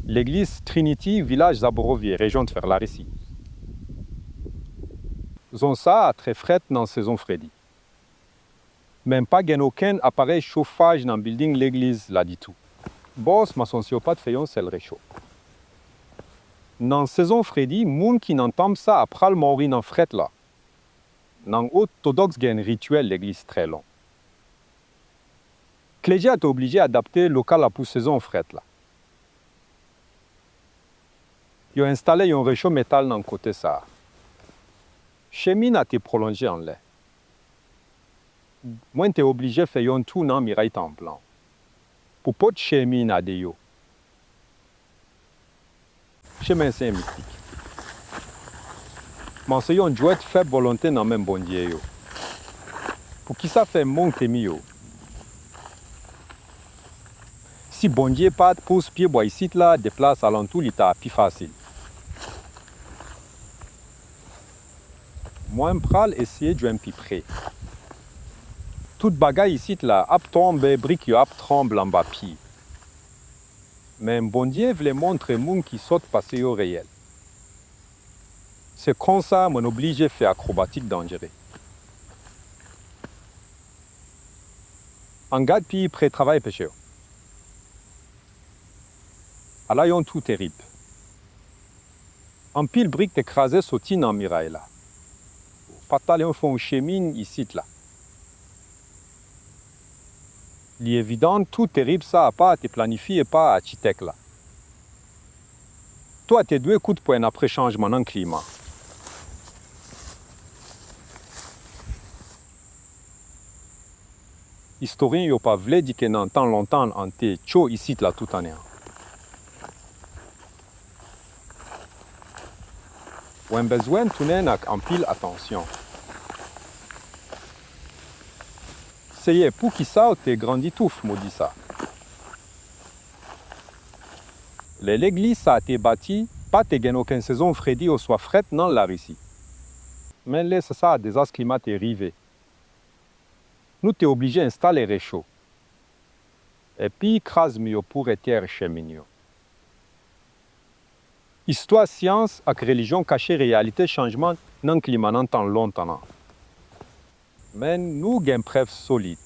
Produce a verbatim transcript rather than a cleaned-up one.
Legliz Trinity, vilaj Zaborovye, rejyon Tver Larisi. Zòn sa a trè frèt nan sezon fredi. Men pa gen okenn aparèy chofaj nan bilding legliz la ditou. Bòs mason yo pa t fè yon sèl recho. Nan sezon fredi, moun ki nan tanp sa a pral mouri nan frèt la. Nan Òtodòks gen rityèl legliz trè long. Klèje a te oblije adapte lokal la pou sezon frèt la. Yo enstale yon recho metal nan kote sa a. Chemina te pwolonje anlè. Mwen te oblije fè yon twou nan miray tanp lan pou pot chemina deyò. Chemen se mistik. Men se yon jwèt fè volonte nan men Bondye yo. Poukisa fè moun te miyo? Si Bondye pa t pous pyebwa isit la, deplase alantou li ta pi fasil. Mwen pral eseye jwenn pi pre. Tout bagay isit la ap tonbe, brik yo ap tranble anba pye. Men Bondye vle montre moun ki sòt pase yo reyèl. Se konsa mwen oblije fè akrobatik danjere. Ann gad pi pre travay peche yo. Ala yon twou terib! Anpil brik te kraze soti nan miray la. Pa t ale yon fon chemin isit la. Li evidan twou terib sa a pa te planifye pa achitèk la. Twou a te dwe kout pwen apre chanjman nan klima. Istoryen yo pa vle di ke nan tan lontan an te cho isit la tout ane an. Mwen bezwen tounen ak anpil atansyon. Seyè, poukisa w te grandi touf modi sa? Lè legliz sa a te bati, pa te gen okenn sezon fredi oswa frèt nan Larisi. Men lè sa, sa dezas klima te rive. Nou te oblije enstale recho epi kraze mi yo pou retire chemin yo. Istwa syans ak relijyon kache reyalite chanjman nan klima nan tan lontan an. Men nou gen prèv solid.